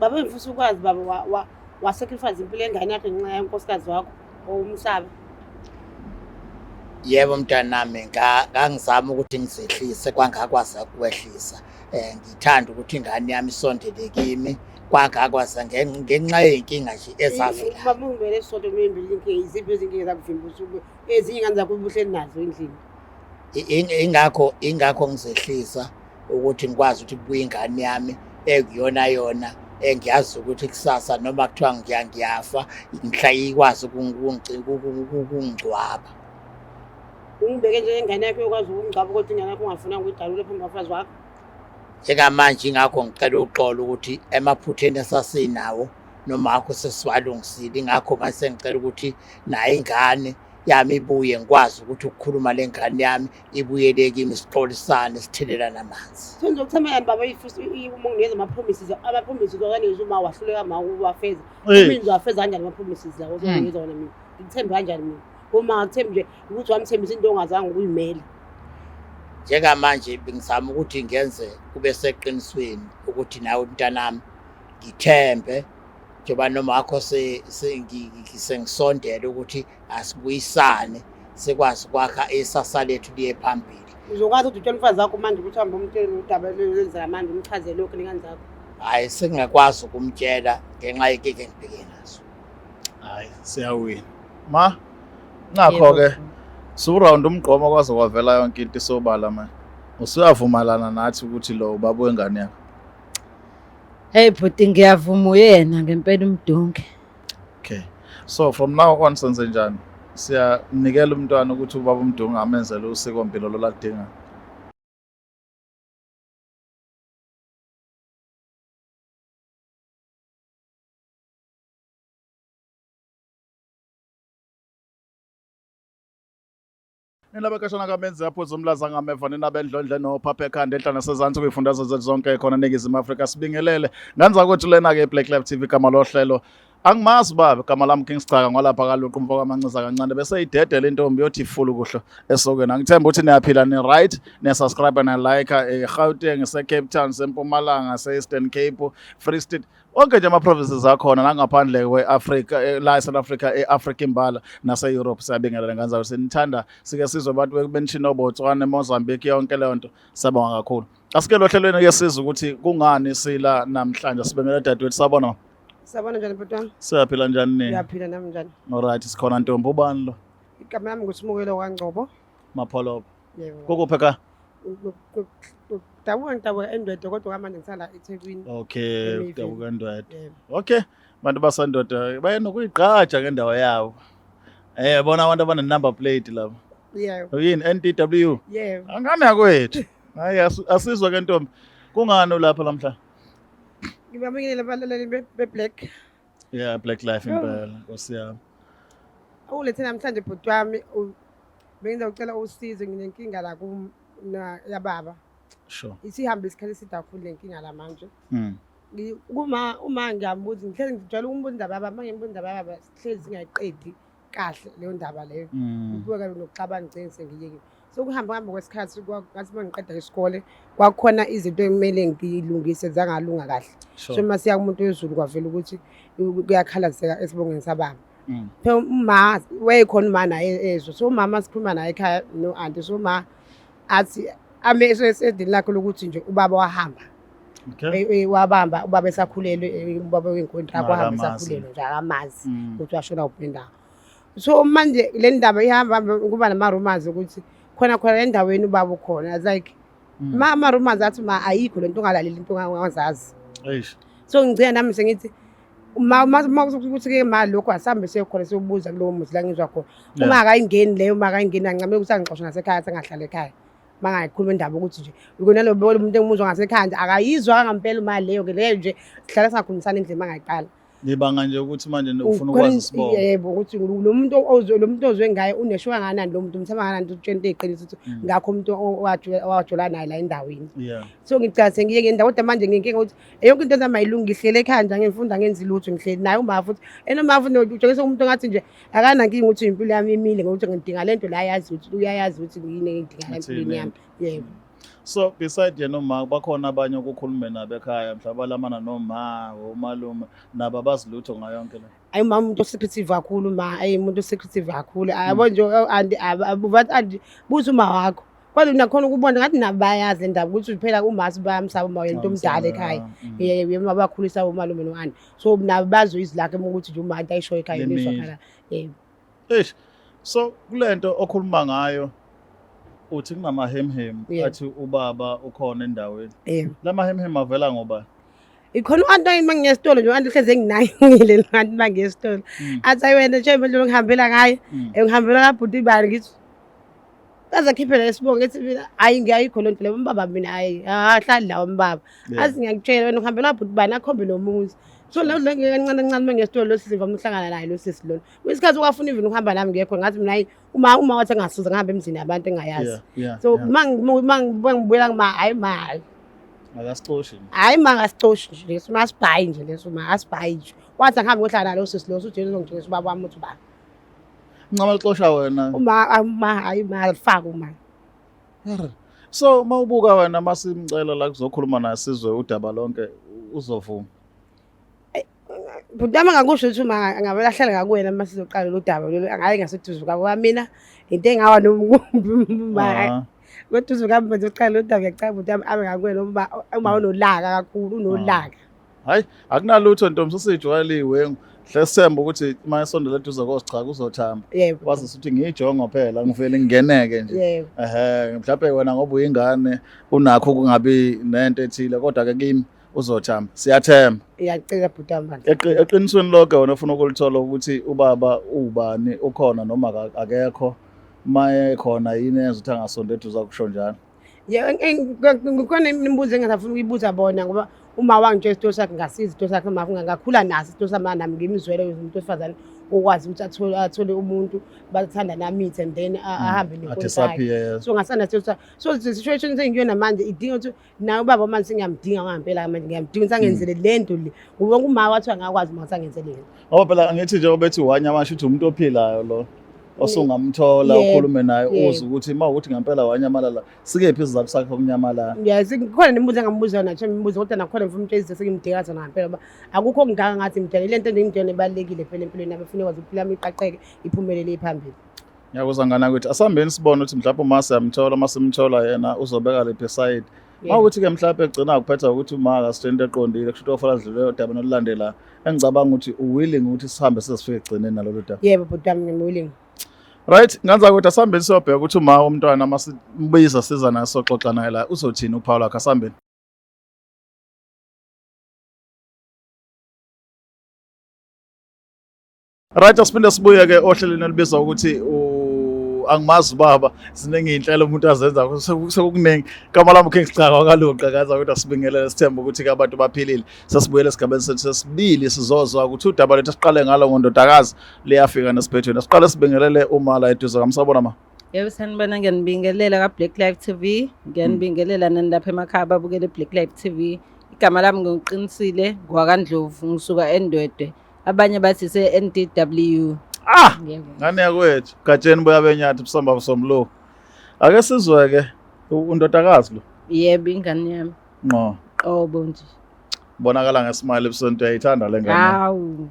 Baba engifisa ukwazi baba wa sacrifice impilo yengane yakho ngenxa yankosikazi wakho owumsaba. Yebo mntanami, ngangizama ukuthi ngizehlise kwangakwazi ukwehlisa. Ngithanda ukuthi ingane yami isondele kimi kwangakwazi ngenxa yey'nkinga nje ezavela. Baba ungibele isonto emibili inkinga, iziphi izinkinga zakuvimba ukuthi ezinye ingane zakho ubuhleli nazo endlini? Ingakho ngizehlisa ukuthi ngikwazi ukuthi kubuye ingane yami ekuyona yona engiyazi ukuthi kusasa noma kuthiwa ngiyafa ngihla ikwazi ukungcwaba. Ungibeke nje ingane yakho yokwazi ukungcwaba kodwa ingane yakho ungafunanga ukuyidalula phambi kwabafazi wakho. Njengamanje ingakho ngicela uxolo ukuthi emaphutheni esasinawo nomakho sesiwalungisile, ingakho manje sengicela ukuthi nayo ingane yami ibuye ngikwazi ukuthi ukukhuluma le ngane yami ibuyele kimi, sixolisane, sithelelane amanzi. Sengizokuthemba yani baba if uma unginikeza ama-promises, ama-promises okanikeza uma wahluleka ma uwafeza. Mina uzowafeza kanjani ama-promises lawo ozonginikeza wona mina? Ngikuthembe kanjani mina? Uma ngakuthembi nje ukuthi wamthembisa into ongazange ukuyimela. Njengamanje bengizama ukuthi ngenze kube seqinisweni ukuthi nawe mntanami ngithembe njengoba noma wakho sengisondele ukuthi asibuyisane sikwazi ukwakha isasa lethu liye phambili. Uzokwazi ukuthi utshele umfazi wakho manje ukuthi uhambe umtshele udaba lwenzeka manje, umchazele lokhu nengane zakho. Hhayi, sengingakwazi ukumtshela ngenxa yenkinga engibhekene nazo. Hhayi, siyawina. Ma, nakho-ke suround umgqomo kwaze kwavela yonke into isobala manje. Usuyavumelana nathi ukuthi lo ubaba wengane yakho. Hey bhuti, ngiyavuma uyena ngempela uMdunge. Okay. So from now on senze njani? Siyanikela umntwana ukuthi ubaba uMdunge amenzele usikompilo lo ladinga. Nina bekashana kamenzi aphuza umlaza ngameva, nina bendlondle nophapha ekhanda enhla nasezansi kwiy'fundazwe zethu zonke khona eNingizimu Afrika. Sibingelele nganza kwethu lena-ke i-Black Life TV, igama lohlelo angimazi baba, igama lami King Sicaka ngwalapha kaluqu umfo kaManciza kancane bese idedela intombi yothi ifulu kuhle esokweni. Angithemba ukuthi niyaphila, ni-right, niya-subscribe, niya-like eGauteng, se-Cape Town, seMpumalanga, se-Eastern Cape, Free State, onke nje ama-provinces akhona nangaphandle kwe-Afrika, la e-South Africa, e-Africa imbala nase-Europe. Siyabingelela nganza ukuthi sinithanda, sike sizwe abantu benishini oBotswana, eMozambique, yonke leyo nto. Siyabonga kakhulu. Asike lo hlelweni ke sizwe ukuthi kungani sila namhlanje. Sibingelele dadewethu, sabona. Sabona njani bhuti wami? Siyaphila njani nini? Ngiyaphila nami, njani? Alright, sikhona ntombi. Ubani lo? Igama lami nguSimukelo kaNgcobo. Mapholoba. Yebo. Kukuphi ekhaya? Ngidabuka eNdwedwe kodwa kwamanje ngisala eThekwini. Okay, Maybe. udabuka eNdwedwe. Yebo. Okay, abantu basendoda bayenokuyigqaja ngendawo yabo. Bona abantu abane number plate laba. Yebo. Yini NDW? Yebo. Angane yakwethu. Hayi, asizwe ke ntombi. Kungani ulapha namhla? Ngibabingelele abalaleli be-Black. Yeah, Black Life impela, Nkosi yami. Ulethe namhlanje bhuti wami, bengizocela usizo, nginenkinga la kum na yababa. Isihambe isikhathi eside kakhulu le nkinga la manje. Kuma uma ngiyambuza, ngihlezi ngijwayele ukumbuza indaba yababa, uma ngimbuza indaba yababa sihlezi singayiqedi kahle leyo ndaba leyo. Kubuka nokuxabana ngigcine sengiyekile. So kuhamba kuhamba kwesikhathi ngathi uma ngiqeda isikole kwakukhona izinto ekumele ngiyilungise zangalunga kahle. So uma siya kumuntu wezulu kwavela ukuthi kuyakhalazeka esibongweni sababa. Phela uma wayekhona uma naye ezwe, so umama sikhuluma naye ekhaya no-anti, so uma athi ame esedini lakhe lokuthi nje ubaba wahamba. Wabamba ubaba esakhulelwe, ubaba wenkontrakt wahamba Akamazi. esakhulelwe nje akamazi ukuthi washona kuphi nendawo. So manje le ndaba ihamba kuba nama-rumors ukuthi khona khona endaweni ubaba ukhona. It's like ma ama-rumors athi ma ayikho lento, ungalaleli into ongazazi. Eish. So ngigcina nami sengithi ma ukuthi-ke ma lokhu asihambe siyokhona siyobuza kulowo muzi la ngizwa khona. Uma akayingeni leyo, uma akayingeni ancamele ukuthi angixoshe ngasekhaya, sengahlala ekhaya. Mangayikhuluma indaba ukuthi nje ikona lo muntu engimuzwa ngasekhaya nje akayizwa ngampela uma leyo ke leyo nje sihlala singakhulumisani endlini mangayiqala. Nibanga nje ukuthi manje ufuna ukwazi isibongo. Yebo, ukuthi lo muntu ozwe, lo muntu ozwe ngaye unesho kangakanani, lo muntu umthemba kangakanani ukuthi utshela into eyiqiniso ukuthi ngakho umuntu owajola naye la endaweni. So ngicela sengiye ngendawo kodwa manje nginkinga ukuthi yonke into zami ayilungi, ngihlele ekhaya nje angifunda ngenzi lutho, ngihleli naye uma futhi enoma futhi utshengisa umuntu ongathi nje akanankinga ukuthi impilo yami imile ngokuthi ngidinga lento la, yazi ukuthi uyayazi ukuthi yini engidinga empilweni yami. Yebo. So beside yena uma bakhona abanye okukhulume nabo ekhaya, mhlawumbe abalamana noma omalume nabo abazi lutho ngayo yonke le. Ayi, uma umuntu o-secretive kakhulu, ma, ayi, umuntu o-secretive kakhulu. Yabo nje, anti bathi, anti buza uma wakho, kodwa nakhona ukubona ngathi nabo bayazi le ndaba, ukuthi phela uma bayamsaba uma yena omdala ekhaya. Yebo, bakhulisa umalume no-anti, so nabo bazwe izwi lakhe ukuthi nje uma into ayishoyo ekhaya Limile. lizwakala, yebo. Eish. So kulento okhuluma ngayo uthi kunamahemhem athi ubaba ukhona endaweni. Yebo. Lamahemhem avela ngoba Ikhona u-anti uma ngiya esitolo nje, u-anti hlezi enginakile lo anti uma ngiya esitolo. Athi, ayi wena nje manje ngihambela ngayo. Ngihambela kabhuti bani, ngithi aze akhiphele lesibongo, ngithi mina hayi, ngiyayikho loo nto leyo, umbaba mina hayi ahlali la umbaba. Azi ngiyakutshela wena uhambela kabhuti bani, akhombe nomuzi. So lo kancane kancane uma ngiya esitolo lo sisi ngivame ukuhlangana naye lo sisi lona. Kwesikhathi ukafuna even ukuhamba nami ngekho, ngathi mina hayi, uma wathi angasuza ngihambe emzini yabantu engayazi. So uma ngibuyela kuma, hayi ma, hayi. Akasicoshi. Hayi ma, akasicoshi nje leso, ma asibhayi nje leso, ma asibhayi nje. Wathi angihambe ngohlala nalo sisi lo, usuthi uzongitshengisa ubaba wami ukuthi ubani. Ncama lixosha wena. Uma hayi ma, alifaki uma. Yar. So mawubuka wena masimcela la kuzokhuluma naye sizwe udaba lonke, uzovuma? Bhuti wami, angakusho ukuthi uma angavele ahlale ngakuwena uma sizoqala lolu daba lolu, angaye ngaseduze kwabo ngoba mina into engawa nomkumbi ma kweduze kwami manje uqala lolu daba, ngiyacela bhuti wami abe ngakuwena uma unolaka kakhulu, unolaka. Hayi, akunalutho ntombi, sesijwayele iwengu. Hle sithemba ukuthi uma esondela eduze kosicha kuzothamba. Yebo. Wazi ukuthi ngiyijongo phela, ngivele ngingeneke nje. Yebo. Ehhe, mhlawumbe wena ngoba uyingane unakho ukungabi nento ethile, kodwa ke kimi uzothamba. Siyathemba. Ngiyacela bhuti wami bandla. Eqinisweni lonke wena ufuna ukulithola ukuthi ubaba ubani, ukhona noma akekho, uma ekhona yini eyenza ukuthi angasonde eduze, akusho njalo. Yebo, ngikhona imibuzo engingasafuni ukuyibuza bona ngoba uma wangitshela isitolo sakhe ngasiza isitolo sakhe, uma ngakhula naso isitolo sami, nami ngimzwele umuntu wesifazane okwazi ukuthi athole umuntu bathanda namithi and then ahambe nenkosi yakhe. Adisappear. So ngasanda isitolo sakhe. So situation sengikuyona manje idinga ukuthi naye ubaba manje sengiyamdinga ngempela, manje ngiyamdinga ukuthi angenzele le nto le, ngoba uma wathiwa ngakwazi uma angenzele yona. Ngoba phela angithi njengoba bethi wanyamasha, uthi umuntu ophilayo lo osungamthola, ukhulume naye, uzwe ukuthi uma ukuthi ngempela wanyamalala, sikephi isizathu sakhe sokunyamalala. Yes, kukhona nemibuzo engambuza yona nje imibuzo, kodwa nakhona ngifuna umtshela izinto sengimdinga zona ngempela, ngoba akukho okungaka ngathi mdala ile nto engimdinga ibalulekile phela empilweni yami, ufuna ikwazi ukuphila iqaqeke iphumelele phambili. Ngiyakuzwa ngana ukuthi asihambeni sibone ukuthi mhlawumbe uma siyamthola, uma simthola yena uzobeka lephi side. Uma ukuthi ke mhlawumbe egcina kuphetha ukuthi uma akasitshela into eqondile, kusho ukuthi ofanele adlule odabeni olulandelayo. Engicabanga ukuthi uwilling ukuthi sihambe size sifike ekugcineni nalolu daba. Yebo bhuti wami, ngimwilling. Right, nganza ukuthi asihambeni siyobheka ukuthi uma umntwana masimbiza siza naye soxoxa naye la uzothini uphawu lakhe, asihambeni. Right, asiphinde sibuye ke ohlelweni olubizwa ukuthi angimazi ubaba. Ziningi iy'nhlelo umuntu azenza, sekukuningi. Igama lami uKing Sicaka wakaLuqa, kaza ukuthi asibingelele, sithembe ukuthi-ke abantu baphilile. Sesibuyele esigabeni sethu sesibili, sizozwa ukuthi udaba lethu esiqale ngalo ngondodakazi liyafika nesiphethweni. Asiqale sibingelele uma la eduze kwami. Sawubona ma. Yebo, sanibona, ngiyanibingelela ka-Black Life TV. Ngiyanibingelela nani lapha emakhaya ababukele Black Life TV. Igama lami ngiqinisile ngwakaNdlovu, ngisuka eNdwedwe. Abanye bathi se-NDW. Ah, ngane yakwethu, Gatsheni buya benyathi busamba busomlomo. Ake sizwe-ke undodakazi lo. Yebo, ingane yami. Ngqo. Qobo nje. Bonakala ngesmile ebusweni, uyayithanda le ngane. Hawu,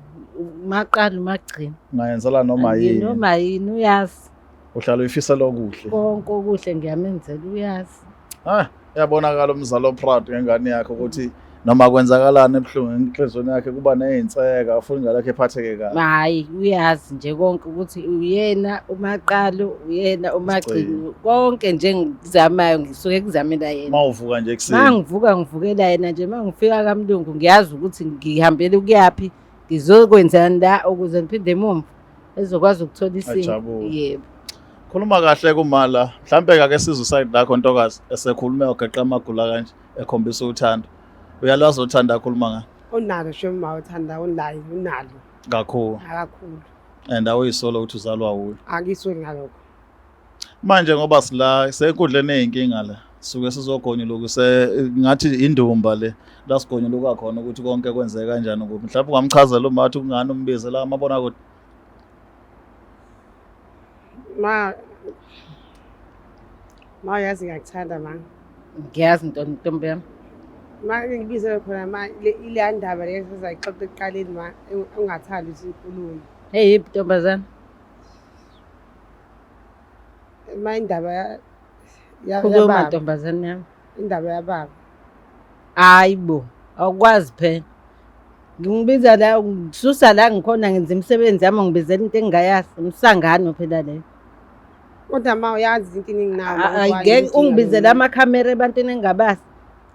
maqala umagcina. Ungayenzela noma yini. Noma yini, uyazi. Uhlala uyifisela okuhle. Konke okuhle ngiyamenzela, uyazi. Ah, uyabonakala umzali oproud ngengane yakhe ukuthi noma kwenzakalani ebuhlungu enhliziyweni yakhe kuba nezinseka, ufuna ingane yakhe iphatheke kahle. Hayi, uyazi nje konke ukuthi uyena umaqalo, uyena umagcino, konke nje engikuzamayo ngisuke kuzamela yena. Mawuvuka nje ekuseni. Mangivuka ngivukela yena nje, mangifika kamlungu ngiyazi ukuthi ngihambele ukuyaphi, ngizokwenzani la ukuze ngiphinde emumva ezokwazi ukuthola isimo. Ajabule. Yebo. Khuluma kahle kumala. Mhlambe ake sizwe side lakho ntokazi esekhulume ogeqa amagula kanje ekhombisa uthando. Uyalwazi uthando akhuluma ngalo Unalo sho uma uthanda, unayo, unalo kakhulu kakhulu. And awuyisolo ukuthi uzalwa wuye. Akisoli ngalokho. Manje ngoba sila senkundleni eyinkinga la, suke sizogonyuluka se ngathi indumba le la sigonyuluka khona ukuthi konke kwenzeka kanjani kuphi. Mhlawumbe ungamchazela uma wathi kungani umbize la amabona kude. Ma, ma, yazi ngiyakuthanda ma. Ngiyazi ntombi yami. Ma ngibizele khona ma ileya ndaba le esizayixoxa ekuqaleni ma ungathandi ukuthi ikhulume. Hey yiphi ntombazana? Ma indaba Khuluma yababa. ntombazane yami. Indaba yababa. Hayi bo, awukwazi phela. Ngibiza la ngisusa la ngikhona ngenza imisebenzi yami ngibizela into engingayazi. Umsangano phela leyo. Kodwa ma uyazi inkinga enginayo. Hayi ngeke ungibizele amakhamera ebantwini engingabazi.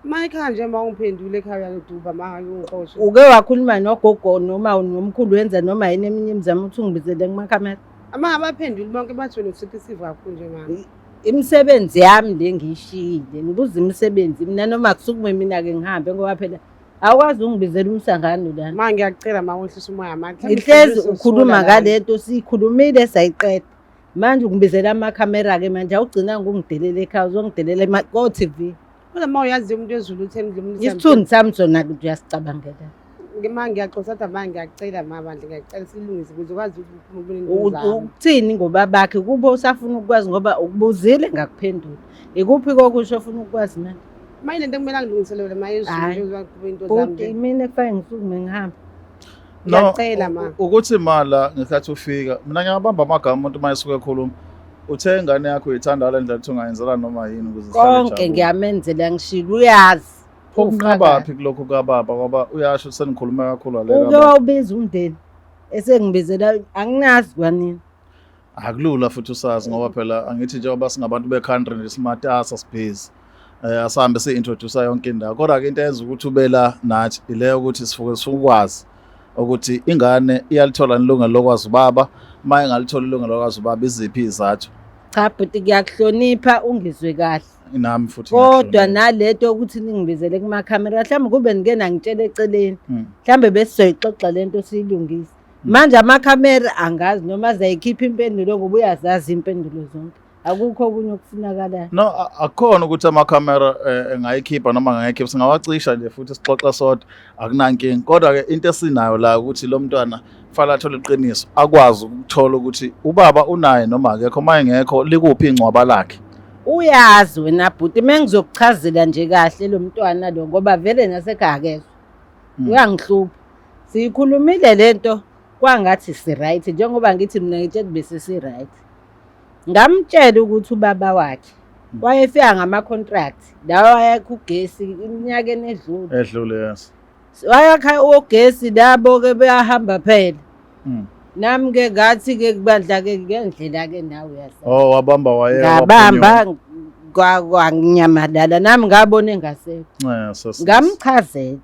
Ma ekhaya nje ma ungiphendule ekhaya uyangiduba ma ungixoshe. Uke wakhuluma nogogo noma nomkhulu wenza noma yini eminye imizamo ukuthi ungibizele kumakhamera? Ama abaphenduli bonke bathi wena usensitive kakhulu nje ma. Imisebenzi yami le ngiyishiyile, ngibuza imisebenzi mina noma kusukume mina-ke ngihambe ngoba phela awukwazi ungibizela umsangano lana. Ma ngiyakucela ma wehlise umoya ma. Ngihlezi ukhuluma ngale nto siyikhulumile sayiqeda. Manje ungibizela amakhamera-ke manje awugcinanga ukungidelela ekhaya uzongidelela ko-TV. Kodwa ma uyazi umuntu wezulu utheni lo muntu Isithunzi sami sona uyasicabangela. Ma ngiyaxoxa kodwa ma ngiyakucela ma bandla ngiyacela silungise ukuze ukwazi ukuthi uphume into zami. Ukuthini ngobabakhe kube usafuna ukukwazi ngoba ukubuzile ngakuphendula. Ikuphi kokusho ofuna ukukwazi manje? Ma ile nto ekumele angilungiselele ma yezulu Hhayi. nje uzaqhuba into zami Bhuti nje. mina kufanele ngisukume ngihambe. No, Ngiyacela ma. ukuthi mala ngesikhathi ufika mina ngiyabamba amagama umuntu uma esuke ekhuluma uthe ingane yakho uyithanda ngale ndlela ukuthi ungayenzela noma yini ukuze ihlale Konke ijabule. ngiyamenzela ngishilo uyazi. Pho Ufakazi. kunqabaphi kulokhu kababa ngoba uyasho ukuthi senikhulume kakhulu ngale Uke kababa. wawubiza umndeni esengibizela anginazi kwanini. Akulula futhi usazi ngoba phela angithi njengoba singabantu be-country nje simatasa sibhizi. Asahambe si-introduce yonke indawo. Kodwa ke into eyenza ukuthi ube la nathi ileyo ukuthi sifuke sifuna ukwazi ukuthi ingane iyalithola ilungelo lokwazi ubaba, uma ingalithola ilungelo lokwazi ubaba iziphi izathu. Cha bhuti ngiyakuhlonipha ungizwe kahle. Nami futhi Kodwa ngiyakuhlonipha. nalento yokuthi ningibizele kumakhamera mhlawumbe kube nike nangitshela eceleni. Mhlawumbe besizoyixoxa lento siyilungise. Manje amakhamera angazi noma azayikhipha impendulo ngoba uyazazi impendulo zonke. Akukho okunye okufunakalayo. No, akukhona ukuthi amakhamera engayikhipha noma angayikhipha singawacisha nje futhi sixoxe sodwa akunankinga. Kodwa ke into esinayo la ukuthi lo mntwana kufanele athole iqiniso akwazi ukuthola ukuthi ubaba unaye noma akekho, uma engekho likuphi ingcwaba lakhe. Uyazi wena bhuti mengizokuchazela nje kahle lo mntwana lo ngoba vele nasekhaya akezwa. Uyangihlupha. Siyikhulumile lento kwangathi si-right njengoba ngithi mina ngitshela bese si-right. Ngamtshela ukuthi ubaba wakhe wayefika ngama-contract lawa wayakha ugesi eminyakeni edlule. Edlule yes. Wayakha ogesi labo-ke bayahamba phela. Nami-ke ngathi-ke kubandla-ke ngendlela-ke nawe uyazi. Oh wabamba waye Ngabamba kwanyamalala nami ngabona engasekho. Yes. Ngamchazela.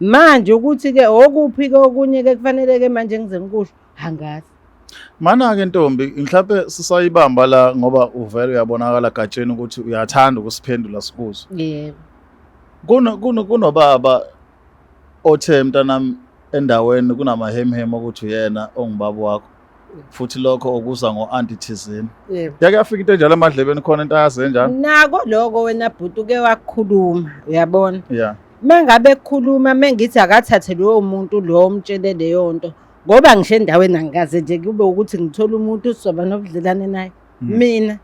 Manje ukuthi-ke okuphi-ke okunye-ke kufanele-ke manje ngize ngikusho angazi. Mana-ke ntombi mhlawumbe sisayibamba la ngoba uvele uyabonakala gatsheni ukuthi uyathanda ukusiphendula sikuzwe. Yebo. Kunobaba othe mntanami endaweni kunamahemhem ukuthi uyena ongubaba wakho. Futhi lokho okuza ngo-anti thizeni. Yebo. Yake yafika into enjalo emadlebeni khona into ayazi enjalo? Nako lokho wena bhuti uke wakukhuluma uyabona. Yeah. Mengabe kukhuluma mengithi akathathe lowo muntu lo omtshele leyo nto ngoba ngisho endaweni angikaze nje kube ukuthi ngithola umuntu sizoba nobudlelane naye. Mina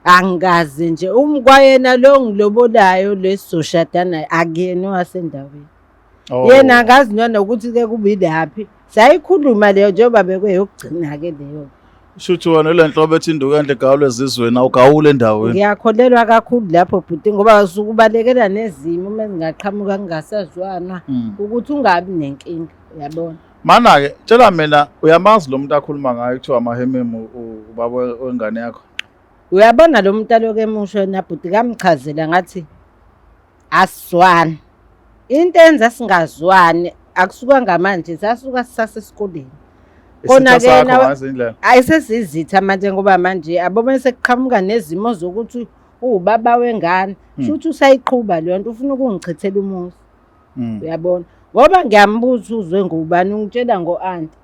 angikaze nje umkwayena lo ngilobolayo lesizoshada naye akuyena owasendaweni. Oh. Yena akazi nanokuthi ke kube ilaphi. Sayikhuluma leyo njengoba bekuyokugcina ke leyo. Shuthi wena le nhlobo ethi induku enhle igawulwe ezizweni awugawule endaweni. Ngiyakholelwa kakhulu lapho bhuti ngoba usuke ubalekela nezimo uma zingaqhamuka kungasazwanwa ukuthi ungabi nenkinga uyabona. Mana-ke tshela mina uyamazi lo muntu akhuluma ngayo kuthiwa amahememu ubaba wengane yakho? Uyabona lo muntu aloku emusho yena bhuti kamchazela ngathi asizwani. Into enza singazwani akusuka ngamanje sasuka sisasesikoleni. Kona Isitha ke sakho nawe ngazi indlela. ayisesizitha manje ngoba manje abobona sekuqhamuka nezimo zokuthi uwubaba wengane shuthi usayiqhuba leyo nto ufuna ukungichithela umuzi. Uyabona ngoba ngiyambuza uzwe ngubani ungitshela ngo-anti.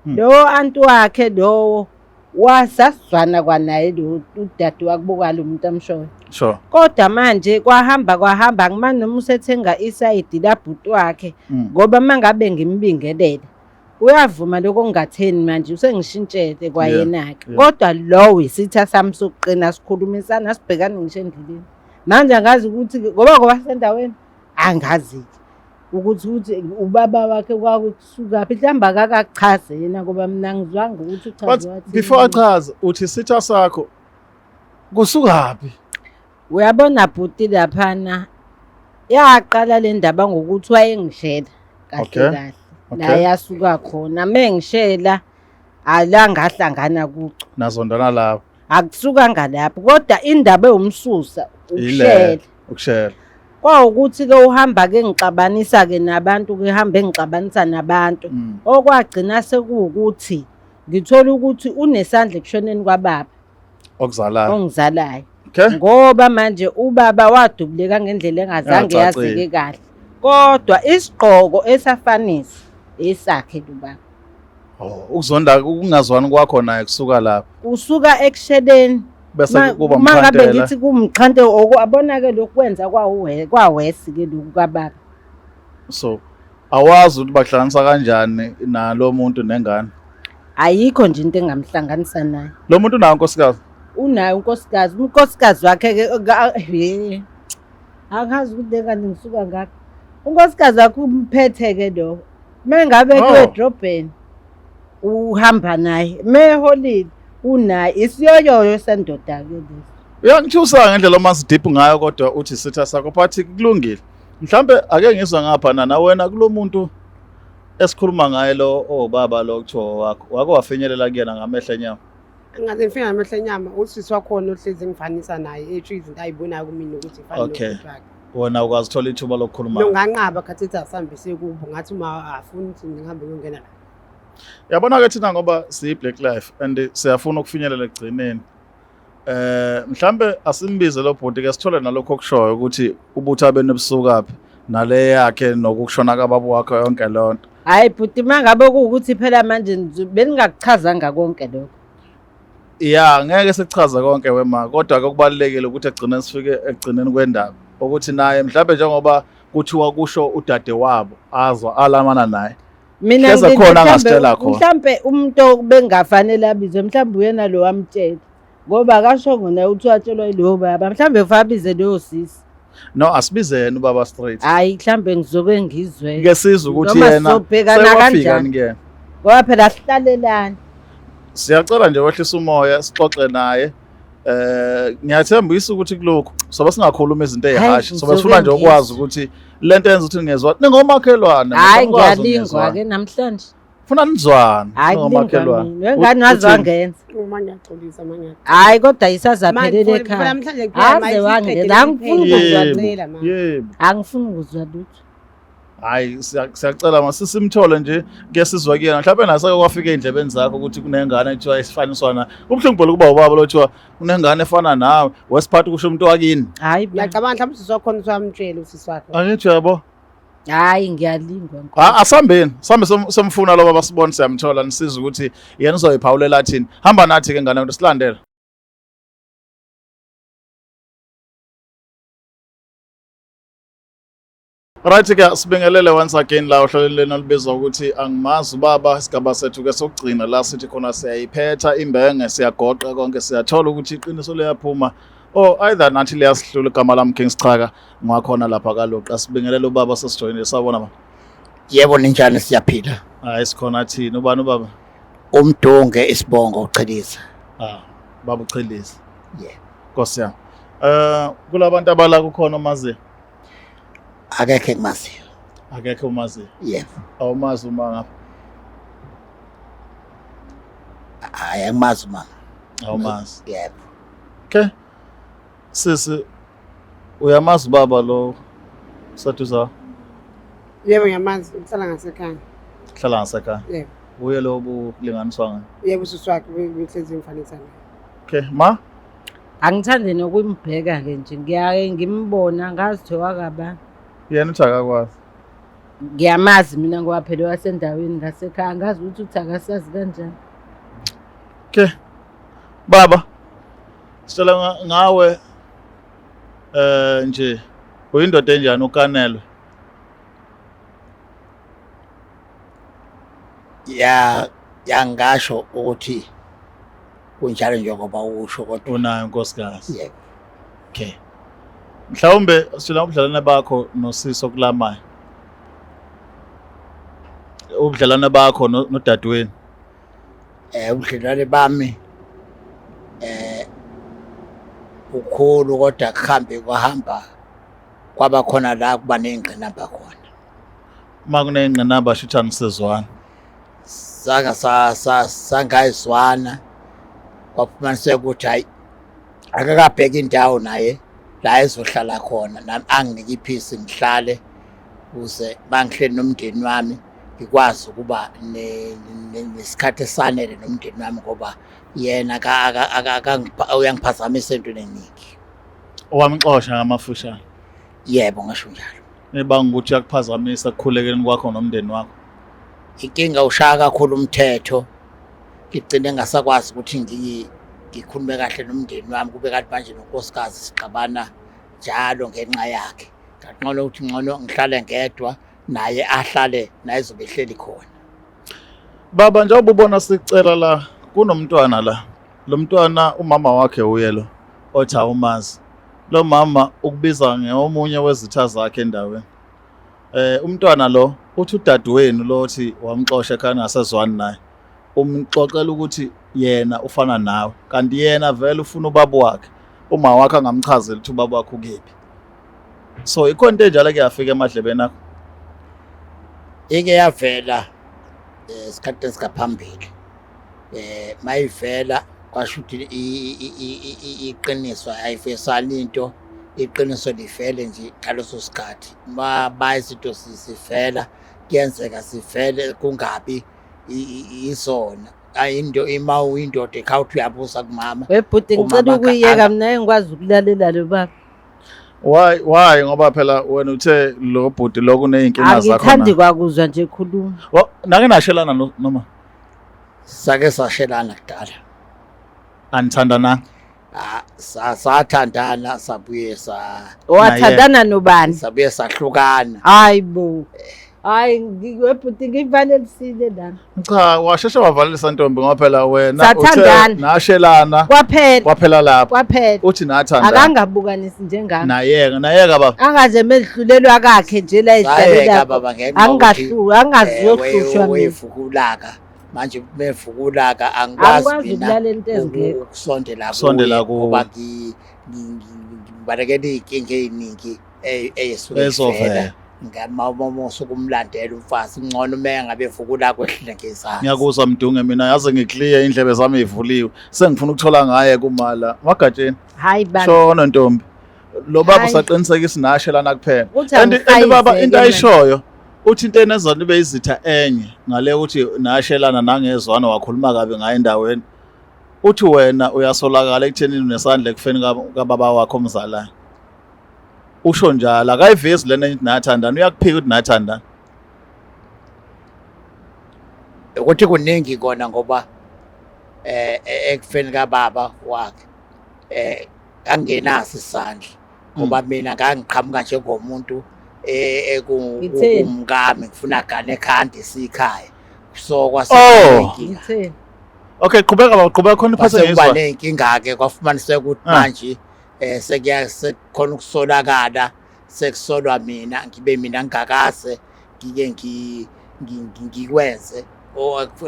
Lowo anti wakhe lowo wasasizwana kwanaye lo udade wakubo lo muntu amshoyo. Sure. Kodwa manje kwahamba kwahamba angimani noma usethenga isayidi labhuti wakhe ngoba mangabe ngimbingelele uyavuma lokho okungatheni manje usengishintshele kwayena-ke. Kodwa lowo isitha sami sokuqina sikhulumisana sibhekane ngisho endleleni. Manje angazi ukuthi ngoba ngoba sendaweni angazi-ke ukuthi ukuthi ubaba wakhe kwakusukaphi mhlawumbe akakachaze yena ngoba mina angizwanga ukuthi But uchaze wathini. before achaze uthi isitha sakho kusukaphi? Uyabona bhuti laphana yaqala le ndaba ngokuthi wayengishela kahle Okay. kahle Okay. la yasuka khona mengishela alangahlangana kuco Nazondana lapho. akusukanga lapho kodwa indaba ewumsusa Ile ukushela ukushela. kwawukuthi-ke uhamba-ke ngixabanisa-ke nabantu ke hambe ngixabanisa nabantu Okwagcina sekuwukuthi ngithola ukuthi unesandla ekushoneni kwababa Okuzalayo. ongizalayo. Okay. Ngoba manje ubaba wadubuleka ngendlela engazange Engacacile. yazeke kahle. Kodwa isigqoko esafaniswa esakhe lo baba. Oh, ukuzonda ukungazwani kwakho naye kusuka lapho. Kusuka ekusheleni Bese kuba uma ngabe mxhantela. ngithi kumxhante abona-ke lokhu kwenza kwawesi-ke lokhu kababa. So awazi ukuthi bakuhlanganisa kanjani nalo muntu nengane. Ayikho nje into engamhlanganisa naye. Lo muntu unawo unkosikazi? Unaye unkosikazi, unkosikazi wakhe-ke angazi ukuthi le kanti ngisuka ngaphi. Unkosikazi wakhe umphethe-ke lo. Uma ngabe Oh. kuye edrobheni uhamba naye, uma eholile unaye. Isiyoyoyo sendoda-ke lesi. Uyangithusa ngendlela omazi deep ngayo kodwa uthi isitha sakho but kulungile. Mhlambe ake ngizwe ngapha nana wena kulomuntu esikhuluma ngaye lo obaba lo kuthiwa wakho wake wafinyelela kuyena ngamehlo enyama. Angaze ngifike ngamehlo enyama usisi wakhona ohlezi ngifanisa naye esho izinto ayibonayo kumina ukuthi ifane Okay. nobhuti wakhe. Wena ukwazi uthola ithuba lokukhuluma. No nganqaba khathi asihambise kubo ngathi uma afuni ukuthi ngihambe ngiyongena la. Yabona ke thina ngoba siyi Black Life and siyafuna ukufinyelela ekugcineni. Mhlambe asimbize lo bhuti ke sithole nalokho okushoyo ukuthi ubutha benu busukaphi nale yakhe nokushona kababa wakhe yonke leyo nto. Hhayi bhuti uma ngabe kuwukuthi phela manje beningakuchazanga konke lokho. Ya ngeke sichaze konke wema kodwa ke kubalulekile ukuthi egcine sifike ekugcineni kwendaba ukuthi naye mhlambe njengoba kuthiwa kusho udade wabo azwa alamana naye. Mina Hleze ngithi khona mhlambe- angasitshela khona. Mhlambe umuntu bengafanele abizwe mhlambe uyena lo wamtshela. Ngoba akashongo naye ukuthi watshelwa yilowo baba. Mhlambe kufanele abize leyo sisi. No asibize yena ubaba straight. Hhayi mhlambe ngizoke ngizwe. Ke sizwe ukuthi Noma yena sizobhekana sewafika kanjani. kuyena. Ngoba phela sihlalelani. Siyacela nje wehlisa umoya sixoxe naye. Ngiyathembisa ukuthi kulokhu sobe singakhuluma izinto Hhayi, ezihashi sobe ngizoke sifuna nje ukwazi ngizwe. ukuthi lento yenza ukuthi ningezwani ningomakhelwane Hhayi mhlawumbe ngiyalingwa ke namhlanje. Funa nizwane Hhayi kulingwa ningomakhelwane. mina. Wengane waze Uthini? wangenza. Uma ngiyaxolisa uma ngiyaxolisa. Hhayi kodwa isazaphelele ekhaya. Namhlanje kuphela Aze wangenza. Angifuni ukuzwa Yebo, lutho. ma. Yebo. Angifuni ukuzwa lutho. Hayi siyacela masisimthole nje ke sizwe kuyena mhlawumbe nasake kwafika ey'ndlebeni zakho ukuthi kunengane ekuthiwa isifaniswa na kubuhlungu phela ukuba ubaba lothiwa unengane efana nawe wesiphathi kusho umuntu wakini. Hhayi bo. Ngiyacabanga mhlawumbe usisi wakhona usuyamtshela usisi wakhe. Angithi uyabo. Hhayi ngiyalingwa Nkosi. Ha asambeni sambe somfuna lo baba sibone siyamthola nisiza ukuthi yena uzoyiphawulela thini. Hamba nathi ke ngane silandele. Right ke sibingelele once again la ohlelweni lenu olubizwa ukuthi angimazi ubaba isigaba sethu ke sokugcina la sithi khona siyayiphetha imbenge siyagoqa konke siyathola ukuthi iqiniso liyaphuma or either nathi liyasihlula igama lami King Sichaka ngwakhona lapha kaLuqa sibingelele ubaba sesijoyinile sawubona baba. Yebo ninjani siyaphila. Hayi sikhona thina ubani ubaba? Umdunge isibongo uChiliza. Ah baba uChiliza. Yeah. Nkosi yami. Kulabantu abala kukhona omaziyo? Akekho engimaziyo. Akekho omaziyo. Yebo. Awumazi uma ngapha? Hayi angimazi mama. Awumazi. Yebo. Okay. Sisi uyamazi ubaba lo saduza? Yebo ngiyamazi, uhlala ngasekhaya. Hlala ngasekhaya. Yebo. Uye lo obulinganiswa ngaye. Yebo usisi wakhe behlezi ngifanisa naye. Okay, ma? Angithandi nokumbheka ke nje ngiyaye ngimbona ngazi thiwa kabani. Yena uthi akakwazi. Ngiyamazi mina ngoba phela wasendaweni ngasekhaya angazi ukuthi uthi akasazi kanjani. Okay. Baba, sicela ngawe nje uyindoda enjani ukanelwe? Ya yangasho ukuthi kunjalo njengoba usho kodwa unayo nkosikazi. Yebo. Okay. Mhlawumbe sitshela ubudlelwane bakho nosiso kulamayo. Ubudlelwane bakho nodadewenu. Ubudlelwane bami bukhulu kodwa kuhambe kwahamba kwaba khona la kuba ney'ngqinamba khona. Uma kuney'ngqinamba shuthi anisezwani. Saka sangayizwana kwafumaniseka ukuthi hhayi akakabheki indawo naye la ezohlala khona, nami anginike iphisi ngihlale ukuze mangihleli nomndeni wami ngikwazi ukuba nesikhathi esanele nomndeni wami ngoba yena uyangiphazamisa entweni eningi. Wamxosha ngamafushane? Yebo, ngisho njalo. Ebanga ukuthi uyakuphazamisa ekukhulekeni kwakho nomndeni wakho. Inkinga ushaya kakhulu umthetho, ngigcine ngasakwazi ukuthi ngikhulume kahle nomndeni wami, kube kanti manje nonkosikazi sixabana njalo ngenxa yakhe. Ngaqonda ukuthi ngcono ngihlale ngedwa naye ahlale naye ezobe ehleli khona. Baba, njengoba ubona sicela la kunomntwana la. Lo mntwana umama wakhe uye lo othi awumazi. Lo mama ukubiza ngeomunye wezitha zakhe endaweni. Umntwana lo uthi udadewenu lo othi wamxosha ekhaya ngasezwani naye. Umxoxela ukuthi yena ufana nawe kanti yena vele ufuna ubaba wakhe. Uma wakhe angamchazela ukuthi ubaba wakhe ukephi. So ikhona into enjalo ke yafika emadlebeni akho. Ike yavela esikhathi esingaphambili. Mayivela kwasho ukuthi iqiniso ayifesani into, iqiniso livele nje ngaleso sikhathi. Ma izinto zivela kuyenzeka zivele kungabi izona. Into ima uyindoda ekhaya uthi uyabuza kumama. Webhuti ngicela ukuyeka mina engikwazi ukulalela lo baba. Why ngoba phela wena uthe lo bhuti lo kuneyinkinga zakho. Angithandi kwakuzwa nje khuluma. Nake nashelana noma? Sake sashelana kudala. Anithandananga? Ah, sathandana sabuye sa Wathandana nobani? Sabuye sahlukana. Hayi bo. Hayi webhuti ngivalelisile lana. Cha, washeshe wavalelisa ntombi ngoba phela wena uthe nashelana. Kwaphela. Kwaphela lapho. Kwaphela. Uthi nathandana. Akangabukanisi njengami. Nayeka, nayeka baba. Angaze medlulelwa kakhe nje la edlalela. Baba ngenxa Angahlu, angaziyohlushwa mina. Wevukulaka. Manje mevukulaka angikwazi mina ukusondela kuye ngoba ngibalekela iy'nkinga ey'ningi ey'suke zivela ngamamoso ukumlandela umfazi ngcono uma engabe evukula kwehlile ngezansi. Ngiyakuzwa Mdunge, mina yaze ngikliye indlebe zami ivuliwe sengifuna ukuthola ngaye kumala Magatsheni. Hayi baba. Shona ntombi. Lo baba usaqinisekisa nashelana kuphela. And baba into ayishoyo uthi into enenza nibe izitha enye ngale ukuthi nashelana nangezwana wakhuluma kabi ngaye endaweni. Uthi wena uyasolakala ekuthenini unesandla ekufeni kababa wakho omzalayo. Usho njalo akayivezi lena ukuthi nathandana, uyakuphika ukuthi nathandana. Ukuthi kuningi kona ngoba ekufeni kababa wakhe angenaso isandla ngoba mina ngangiqhamuka njengomuntu ekumkami ngifuna gane ekhanda esikhaya. So kwasekunenkinga. Okay, qhubeka baba, qhubeka khona iphathe ngizwa. Kwase kuba nenkinga ke kwafumaniseka ukuthi manje sekuya sekukhona ukusolakala, sekusolwa mina ngibe mina ngingakaze ngike ngikwenze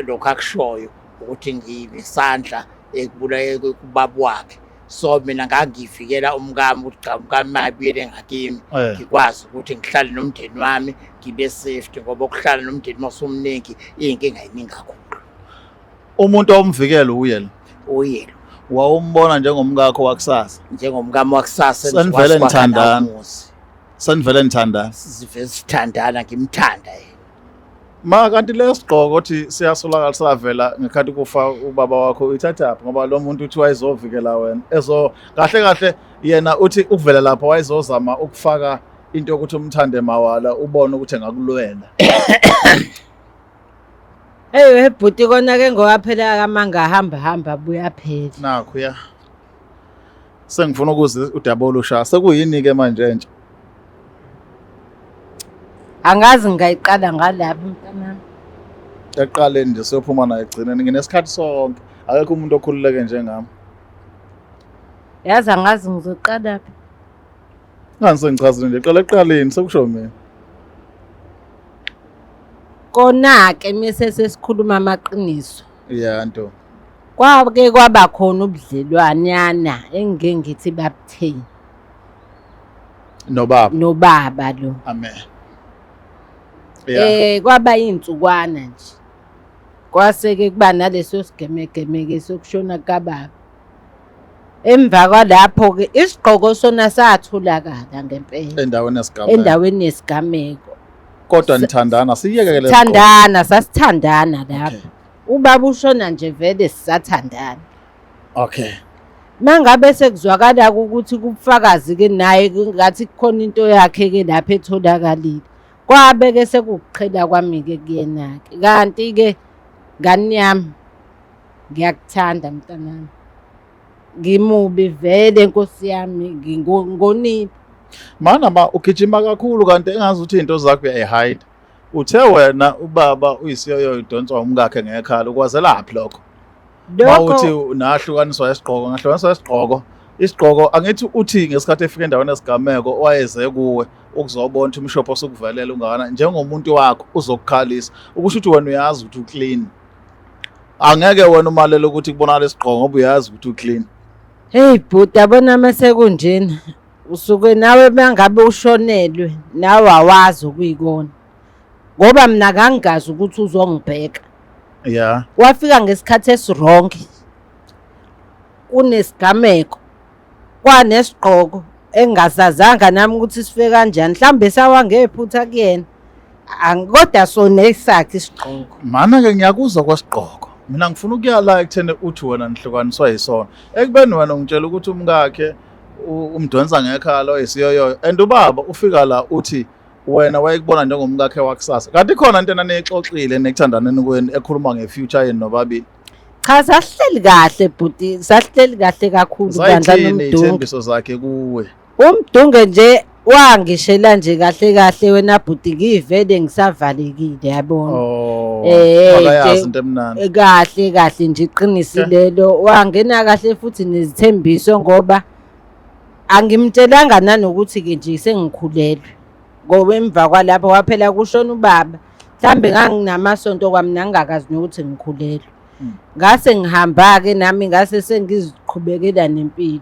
lokhu akushoyo ukuthi nginesandla ekubulaye kubaba wakhe. So mina ngangivikela umkami ukuthi cha umkami makabuyele ngakimi ngikwazi ukuthi ngihlale nomndeni wami ngibe safety ngoba ukuhlala nomndeni mawusumningi iy'nkinga yiningi kakhulu. Umuntu owumvikela uye lo? Uye lo. Wawumbona njengomkakho wakusasa? Njengomkami wakusasa. Senivele nithandana. Senivele nithandana. Sivele sithandana ngimthanda yena. Ma kanti lesigqoko othi siyasolakala savela ngekhathi kufa ubaba wakho uyithathaphi ngoba lo muntu uthi wayezovikela wena. Ezo kahle kahle yena uthi ukuvela lapho wayezozama ukufaka into yokuthi umthande mawala ubone ukuthi engakulwela. Hey webhuti kona ke ngoba phela akamanga hamba hamba buya phela. Nakho ya. Sengifuna ukuze udaba olusha. Sekuyini ke manje entsha? Angazi ngingayiqala ngalaphi mntanami. Ekuqaleni nje siyophuma nayo egcineni nginesikhathi sonke. Akekho umuntu okhululeke njengami. Yazi angazi ngizoqala phi. Ngani sengichazile nje qala ekuqaleni sekusho mina. Kona-ke mese sesikhuluma amaqiniso. Yeah nto. Kwake kwaba khona ubudlelwanyana engike ngithi babutheni Nobaba. nobaba lo. Amen. Yeah. Kwaba iy'nsukwana nje. Kwase-ke kuba naleso sigemegeme-ke sokushona kukababa. Emva kwalapho-ke isigqoko sona satholakala ngempela Endaweni yesigameko. Endaweni yesigameko. Kodwa nithandana siyeke ke leso. Thandana, sasithandana lapho. Okay. Ubaba ushona nje vele sisathandana. Okay. Mangabe sekuzwakala ukuthi kubufakazi ke naye ngathi kukhona into yakhe ke lapha etholakalile. Kwabe ke sekukuqhela kwami ke kuyena ke. Kanti ke ngani yami, ngiyakuthanda mntanami. Ngimubi vele nkosi yami, ngonile. Mana ma ugijima kakhulu kanti engazi ukuthi izinto zakho uyayihide. Uthe wena ubaba uyisiyoyo idonswa umkakhe ngekhala, ukwazelaphi lokho? Mawuthi Lokho nahlukaniswa isigqoko, ngahlukaniswa isigqoko. Isigqoko angithi uthi ngesikhathi efika endaweni yesigameko wayeze kuwe ukuzobona ukuthi umshopho osukuvelela ungakanani njengomuntu wakho uzokukhalisa. Ukusho ukuthi wena uyazi ukuthi uclean. Angeke wena umalele ukuthi kubonakala isigqoko ngoba uyazi ukuthi uclean. Hey bhuti, yabona mase kunjena usuke nawe mangabe ushonelwe nawe awazi okuyikona. Ngoba mina ngangingazi ukuthi uzongibheka. Wafika ngesikhathi esiwrong. Kunesigameko kwanesigqoko engingasazanga nami ukuthi sifike kanjani, mhlawumbe sawa ngephutha kuyena. Kodwa sona esakhe isigqoko. Mana-ke ngiyakuzwa kwesigqoko. Mina ngifuna ukuya la ekutheni uthi wena nihlukaniswa yisona. Ekubeni wena ungitshela ukuthi umkakhe umdonsa ngekhala oyisiyoyoyo and ubaba ufika la uthi wena wayekubona njengomkakhe wakusasa. Kanti ikhona into enaniyixoxile nekuthandaneni kwenu ekhuluma nge-future yenu nobabili? Cha, sasihleli kahle bhuti, sasihleli kahle kakhulu bandla Zayithini noMdunge. iy'thembiso zakhe kuwe? UMdunge nje wangishela nje kahle kahle wena bhuti, ngivele ngisavalekile yabona. Oh, Nje akayazi into emnandi. Kahle kahle nje iqinisi lelo, wangena kahle futhi nezithembiso ngoba angimtshelanga nanokuthi ke nje sengikhulelwe. Ngoba emva kwalapho waphela kushona ubaba. Mhlambe nganginamasonto kwami nangingakazi nokuthi ngikhulelwe. Ngase ngihamba-ke nami ngase sengiziqhubekela nempilo.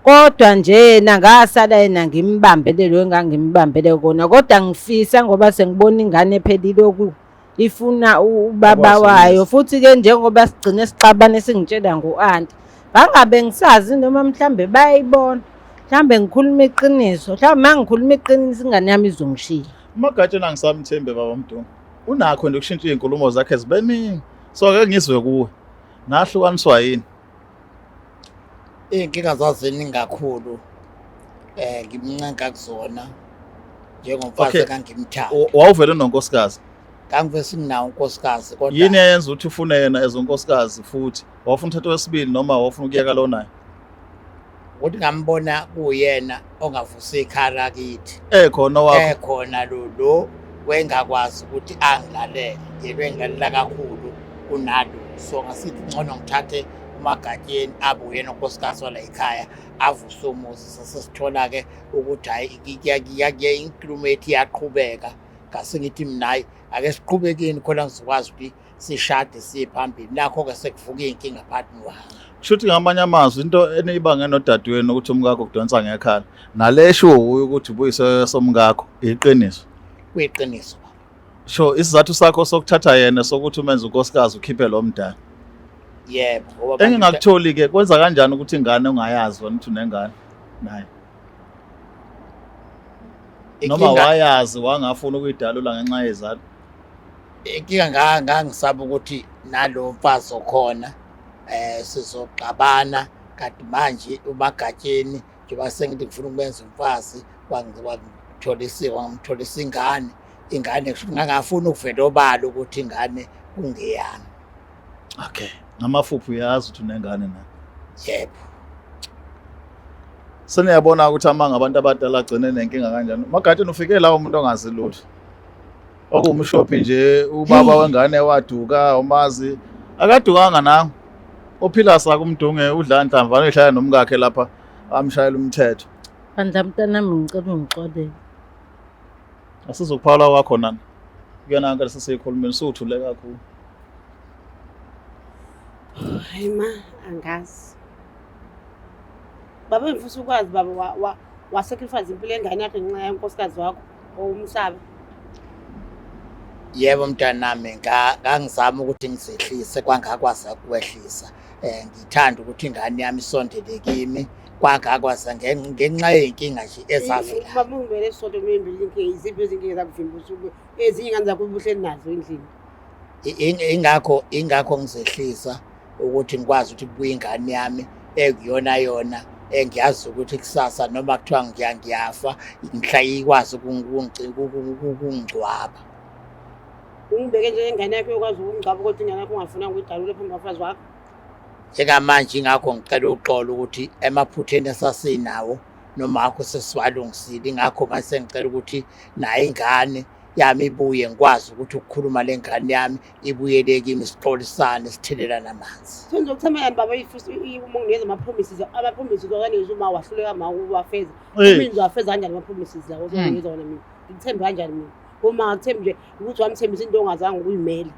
Kodwa nje yena ngasala yena ngimbambele lo engangimbambele kona. Kodwa ngifisa ngoba sengibona ingane ephelile oku ifuna ubaba Akwazi wayo. ukuyisa. Futhi-ke njengoba sigcine sixabane singitshela ngo-anti, bangabe ngisazi noma mhlambe bayayibona. Mhlambe ngikhuluma iqiniso, mhlawumbe uma ngikhuluma iqiniso ingane yami izongishiya. UMagatsheni angisamthembi baba Mdungu. Unakho nje ukushintsha iy'nkulumo zakhe zibe ningi. So ake ngizwe kuwe. Nahlukaniswa yini? Iy'nkinga zaziningi kakhulu. Ngimncenga kuzona njengomfazi engangimthanda. Wawuvele unonkosikazi? Ngangivele singinawo unkosikazi kodwa Yini eyenza ukuthi ufune yena as unkosikazi futhi? Wawufuna uthatha owesibili noma wawufuna ukuyeka lo naye? Ukuthi ngambona kuyena ongavusa ikhala kithi. Ekhona wakho. Ekhona lo wengakwazi ukuthi angilalele. Yena engilalela kakhulu kunalo. So ngasithi ngcono ngithathe uMagatsheni abe uyena unkosikazi wala ekhaya avuse umuzi. Sasesithola-ke ukuthi hhayi inkulumo yethu iyaqhubeka. Ngase ngithi mina hhayi ake siqhubekeni khona ngizokwazi ukuthi sishade siye phambili. Nakho-ke sekuvuka iy'nkinga phakathi nohambo. Kusho ukuthi ngamanye amazwi into eniyibange nodadewenu ukuthi umkakho kudonsa ngekhala nale eshiwo wuye ukuthi ubuyise somkakho iqiniso. Kuyiqiniso. Sho isizathu sakho sokuthatha yena sokuthi umenze unkosikazi ukhiphe lo mdala. Yebo, ngoba Engingakutholi ke kwenza kanjani ukuthi ingane ungayazi wena ukuthi unengane naye? Noma wayazi wangafuna ukuyidalula ngenxa yezalo. Inkinga ngangisaba ukuthi nalo mfazi okhona sizoxabana kanti manje uMagatsheni njengoba sengithi ngifuna ukumenza umfazi wangitholisa ingane, ingane ngangafuni ukuvela obala ukuthi ingane kungeyami. Okay, ngamafuphi uyazi ukuthi unengane na? Yebo. Seniyabona ukuthi amanga abantu abadala agcine nenkinga kanjani. Magatsheni ufike la umuntu ongazi lutho. Okuwumshophi nje ubaba wengane waduka umazi akadukanga nangu. Uphila saka uMdunge udla nhlamvana uhlala nomkakhe lapha amshayela umthetho. Bandla mntanami, ngicela ungixolele. Asizukuphawula kwakho nani. Kuyona yonke lesiyikhulumile suthule kakhulu. Hayi ma, angazi. Baba, ngifisa ukwazi baba, wa-sacrifice impilo yengane yakho ngenxa yankosikazi wakho owumsaba. Yebo mntanami, ngangizama ukuthi ngizehlise kwangakwazi ukwehlisa. Ngithanda ukuthi ingane yami isondele kimi kwangakwazi ngenxa yey'nkinga nje ezavela. Baba, ungibele isonto mimbili inkinga, iziphi izinkinga zakuvimba usuku ezinye ingane zakho ubuhleli nazo endlini? Ingakho ngizehlisa ukuthi ngikwazi ukuthi kubuye ingane yami ekuyona yona engiyazi ukuthi kusasa noma kuthiwa ngiyafa ngihla ikwazi ukungcwaba. Ungibeke nje ingane yakho yokwazi ukungcwaba, kodwa ingane yakho ungafunanga ukuyidalula phambi kwabafazi wakho. Njengamanje ingakho ngicela uxolo ukuthi emaphutheni esasinawo nomakho sesiwalungisile, ingakho manje sengicela ukuthi nayo ingane yami ibuye, ngikwazi ukuthi ukukhuluma le ngane yami ibuyele kimi, sixolisane, sithelelane amanzi. Sengizokuthemba yani baba, if uma unginikeza ama-promises, ama-promises okanikeza uma wahluleka ma uwafeza. Mina uzowafeza kanjani ama-promises lawo ozonginikeza wona mina? Ngikuthembe kanjani mina? Uma ngakuthembi nje ukuthi wamthembisa into ongazange ukuyimela.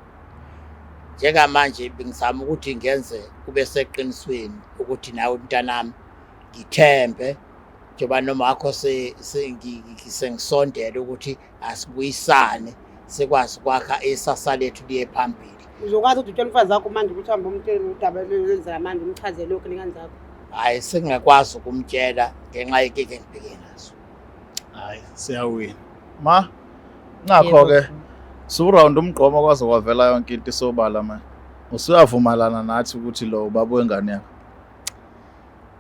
Njengamanje bengizama ukuthi ngenze kube seqinisweni ukuthi nawe mntanami ngithembe, njengoba nomakho sengisondele ukuthi asibuyisane sikwazi ukwakha isasa lethu liye phambili. Uzokwazi ukuthi utshele umfazi wakho manje ukuthi uhambe umtshele udaba lwenzeka manje, umchazele lokhu nengane zakho? Hhayi, sengingakwazi ukumtshela ngenxa yenkinga engibhekene nazo. Hayi, siyawina. Ma, ngakho ke su-round umgqomo kwaze kwavela yonke into isobala manje. Usuyavumelana nathi ukuthi lo ubaba wengane yakho?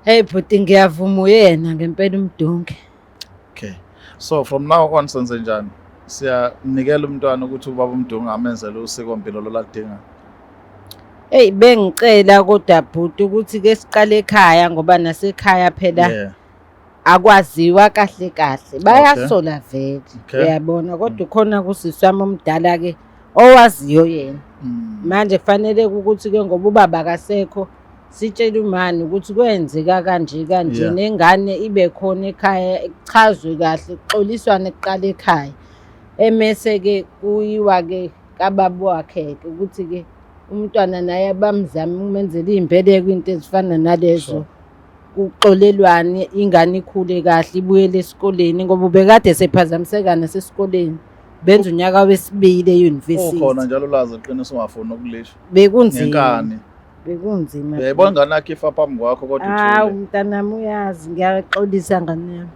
Hey bhuti, ngiyavuma, uyena ngempela uMdunge. Okay. So from now on senze njani? Siyanikela umntwana ukuthi ubaba uMdunge amenzele usiko mpilo loladinga. Hey, bengicela kodwa bhuti ukuthi ke siqale ekhaya, ngoba nasekhaya phela akwaziwa kahle kahle, bayasola vele. Uyabona, kodwa ukhona kusisi wami omdala ke owaziyo yena. Manje kufanele ukuthi ke ngoba ubaba akasekho, sitshele umani ukuthi kwenzeka kanje kanje, nengane ibe khona ekhaya, kuchazwe kahle, kuxoliswane kuqala ekhaya, emese ke kuyiwa ke kababa wakhe ke ukuthi ke umntwana naye bamzame ukumenzela iy'mbeleko, into ezifana nalezo. Kuxolelwane, ingane ikhule kahle, ibuyele esikoleni, ngoba ubekade sephazamiseka nasesikoleni, benza unyaka wesibili e-university. Ukhona njalo ulazi iqiniso ungafuni ukulisho. Bekunzima. Ngenkani. Bekunzima. Uyayibona ingane yakho ifa phambi kwakho kodwa Hawu, uthule. mntanami, uyazi ngiyaxolisa ngane yami,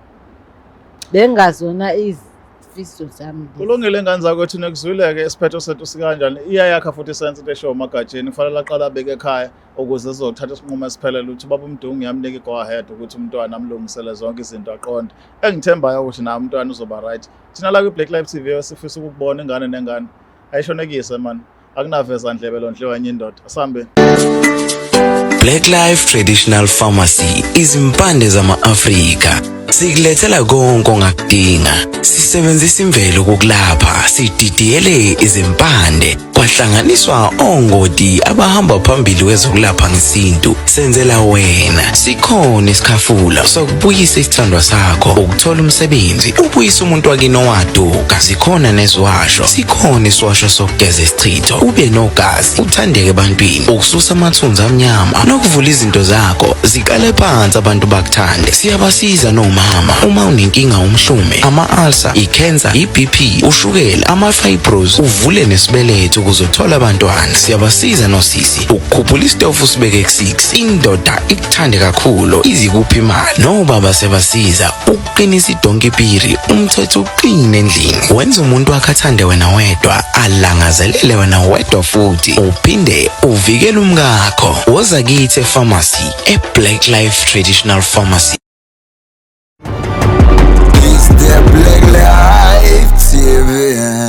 bengazona izifiso zami lezi. Kulungile ngane zakwethu, nikuzwile-ke isiphetho sethu sikanjani. Iyayakha futhi sense into eshiwo uMagatsheni. Kufanele aqale abeke ekhaya ukuze ezothatha isinqumo esiphelele ukuthi ubaba uMdungu uyamnika i-go ahead ukuthi umntwana amlungisele zonke izinto aqonde. Engithembayo ukuthi naye umntwana uzoba right. Thina la kwi-Black Life TV sifisa ukukubona ingane nengane. Ayishonekise man. Akunaveza ndlebe londliwa enye indoda. Asihambeni. Black Life Traditional Pharmacy, izimpande zama-Afrika, sikulethela konke ongakudinga. Sisebenzisa imvelo ukukulapha, sididiyele izimpande kwahlanganiswa ongoti abahamba phambili kwezokulapha ngesintu, senzela wena. Sikhona isikhafula sokubuyisa isithandwa sakho, ukuthola umsebenzi, ubuyisa umuntu wakini owaduka. Zikhona neziwasho, sikhona isiwasho sokugeza isichitho, ube nogazi, uthandeke ebantwini, ukususa amathunzi amnyama nokuvula izinto zakho ziqale phansi, abantu bakuthande. Siyabasiza nomama uma unenkinga, umhlume, ama-ulcer, i-cancer, i-BP, ushukela, ama-fibros, uvule nesibeletho ukuze uthole abantwana. Siyabasiza nosisi ukukhuphula isitofu sibeke ku-6, indoda ikuthande kakhulu, izikuphi imali. Nobaba siyabasiza ukuqinisa idonki piri, umthetho uqine endlini, wenza umuntu wakhe athande wena wedwa, alangazelele wena wedwa, futhi uphinde uvikele umkakho. Woza kithi e-pharmacy, e-Black Life Traditional Pharmacy. It's the Black Life TV.